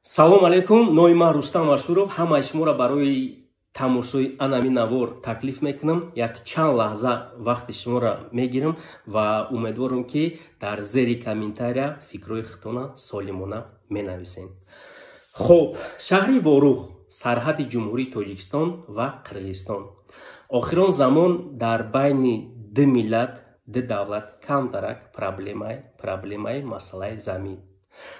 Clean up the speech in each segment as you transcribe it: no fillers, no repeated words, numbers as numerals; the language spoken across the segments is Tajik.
Салом алейкум, номи ман Рустам Ашуров. Ҳамаи шуморо барои тамошои анами навор таклиф мекунам. Як чанд лаҳза вақти шуморо мегирам ва умедворам, ки дар зери комментария фикрҳои худтона солимона менависем. Хуб, шаҳри Ворух, сарҳади Ҷумҳурии Тоҷикистон ва Қирғизистон. Охирон замон дар байни ду миллат, ду давлат камтарак проблемаи масъалаи замин.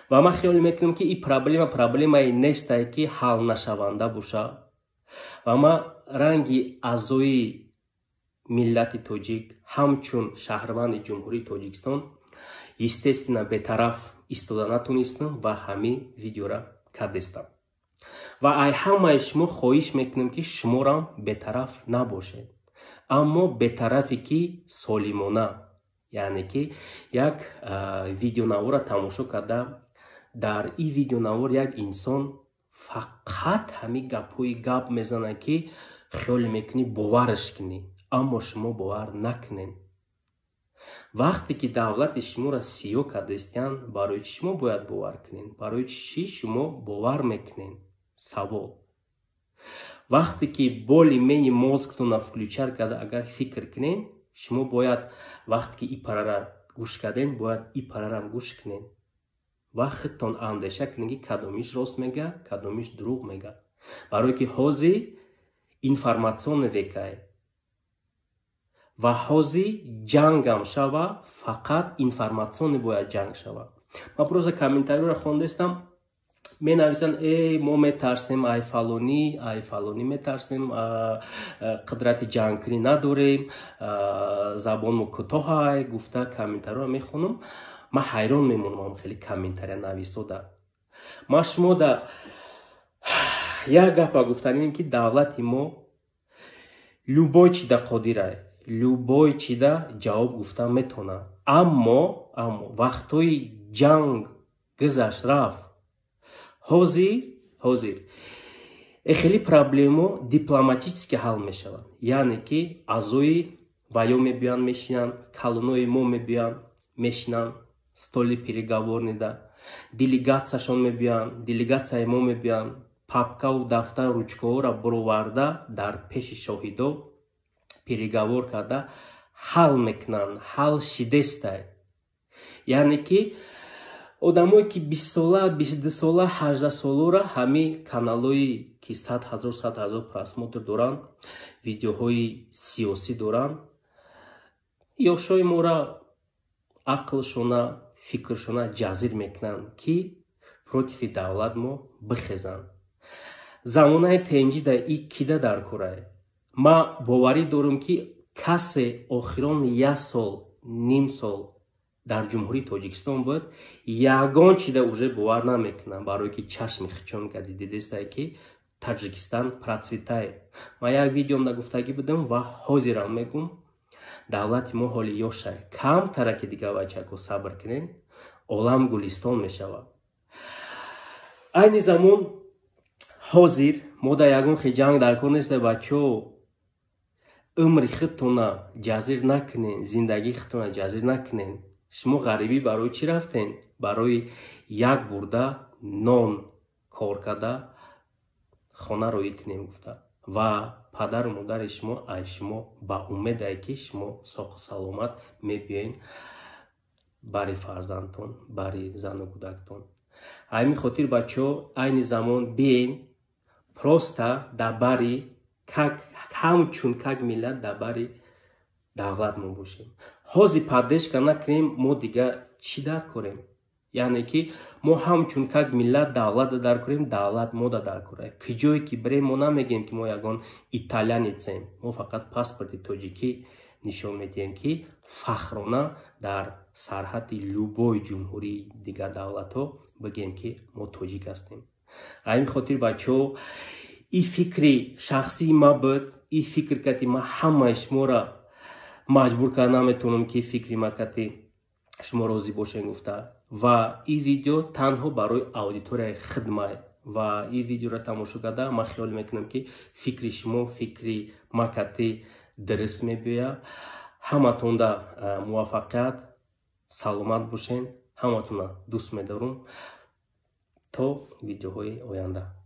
Ва ман хиёл мекунам, ки ин проблема проблемае нестае, ки ҳалнашаванда боша. Ва ман ранги аъзои миллати тоҷик, ҳамчун шаҳрванди Ҷумҳурии Тоҷикистон, естественно, бетараф истода натонистам ва ҳамин видеора кардестам. Ва ай ҳамаи шумо хоҳиш мекунем, ки шуморам бетараф набошед, аммо бетарафе, ки солимона, яъне ки як видеонавора тамошо карда, дар ин видеонавор як инсон фақат ҳамин гапҳои гап мезанад, ки хиёл мекунӣ бовараш кунӣ, аммо шумо бовар накунед. Вақте ки давлати шуморо сиёҳ кардастиянд, барои чӣ шумо бояд бовар кунед? Барои чӣ шумо бовар мекунед? Савол. Вақте ки более-менее мозг тонро включать карда агар фикр кунед, шумо бояд, вақте ки и парара гӯш кардем, бояд и парарам гӯш кунед ва худтон андеша кунед, ки кадомиш рост мега, кадомиш дурӯғ мега. Барое ки ҳозир информационный век ай ва ҳозир ҷангам шава, фақат информационный бояд ҷанг шава. Ман просто комментариёро хондестам, менависанд: «Эй, мо метарсем, ай фалонӣ, ай фалонӣ метарсем, қудрати ҷангкунӣ надорем, забонмо кӯтоҳай», гуфта комментариёро мехонам, ман ҳайрон мемонам. Хеле комментария нависода. Ман шумода як гапа гуфтанем, ки давлати мо любой чида қодирай, любой чида ҷавоб гуфта метавонад, аммо вақтҳои ҷанг гузашт, рафт. Ҳозир хеле проблемо дипломатически ҳал мешавад, яъне ки аъзои ваё мебиёянд, мешинанд, калонои мо мебиёянд, мешинанд столи переговорный да, делегатсияшон мебиёянд, делегатсияи мо мебиёянд, папкаву дафтар, ручкаҳоро буроварда, дар пеши шоҳидо переговор карда ҳал мекунанд. Ҳал шидестай. Яъне ки одамое ки 20-сола, 22-сола, 18-соларо ҳамин каналҳое ки 100 000, 100 000 просмотр доранд, видеоҳои сиёсӣ доранд, ёшои мора ақлшона, фикршона ҷазир мекунанд, ки против и давлат мо бихезанд. Замонаи тенҷида и кида дар корае. Ман боварӣ дорам, ки касе охирон як сол, ним сол дар Ҷумҳурии Тоҷикистон буд, ягон чида уже бовар намекунам, барое ки чашми хичон карди дидестае, ки Таҷикистан процветает. Ман як видеомда гуфтагӣ будам ва ҳозирам мегум: давлати мо ҳоли ёшай, камтара ки дига бачако сабр кунем, олам гулистон мешавад. Айни замон ҳозир мо дар ягон хел ҷанг дар кор неста. Бачаҳо, умри худтона ҷазир накунен, зиндагии худтона ҷазир накунен. Шумо ғарибӣ барои чӣ рафтен? Барои як бурда нон кор карда хона роӣ кунем гуфта. Ва падару модари шумо аз шумо ба умедае, ки шумо соқу саломат мебиёен бари фарзандтон, бари зану кӯдактон. Ҳамин хотир, бачаҳо, айни замон биен, просто дар бари ҳамчун как миллат дар бари давлат мо бошем. Ҳозир поддержка накунем, мо дига чӣ дар корем? Яъне ки мо ҳамчун как миллат давлата дар корем, давлат мода дар кора. Киҷое ки бирем, мо намегӯем, ки мо ягон итальянец ем, мо фақат паспорти тоҷикӣ нишон медиҳем, ки фахрона дар сарҳадди любой ҷумҳурии дигар давлатҳо бигӯем, ки мо тоҷик ҳастем. Ҳамин хотир, бачаҳо, ин фикри шахсии ма буд. Ин фикр кати ман ҳамаи шуморо маҷбур карда наметавонам, ки фикри ма кати шумо розӣ бошед гуфта. Ва ин видео танҳо барои аудиторияи хидмай. Ва ин видеоро тамошо карда, ман хиёл мекунам, ки фикри шумо фикри ма кати дуруст мебиёяд. Ҳаматонда муваффақият, саломат бошен, ҳаматона дӯст медорум. То видеоҳои оянда.